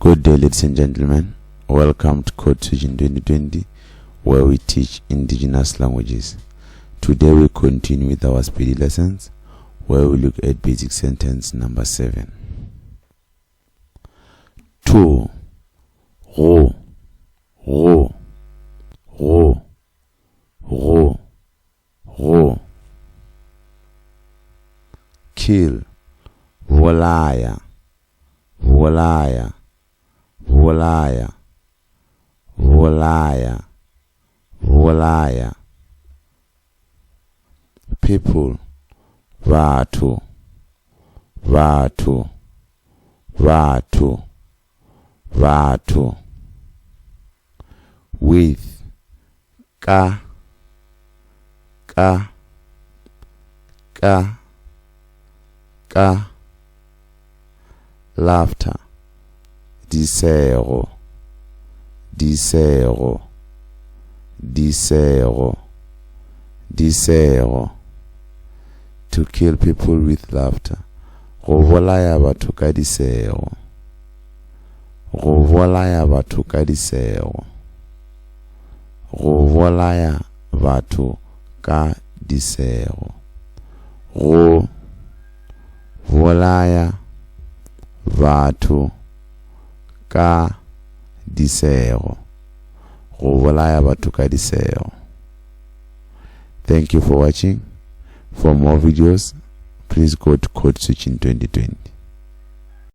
Good day, ladies and gentlemen. Welcome to Code Switching 2020, where we teach indigenous languages. Today we continue with our Sepedi lessons, where we look at basic sentence number 7. 2. Go, go, go, go, go. Kill, bolaya, bolaya, bolaya, bolaya, bolaya. People, batho, batho, batho, batho. With, ka, ka, ka, ka. Laughter, disego, disego, disego, disego. To kill people with laughter, go bolaya batho ka disego, go bolaya batho ka disego, go bolaya batho ka disego, go bolaya batho ka disego, go bolaya batho ka disego. Thank you for watching. For more videos, please go to Code Switching 2020.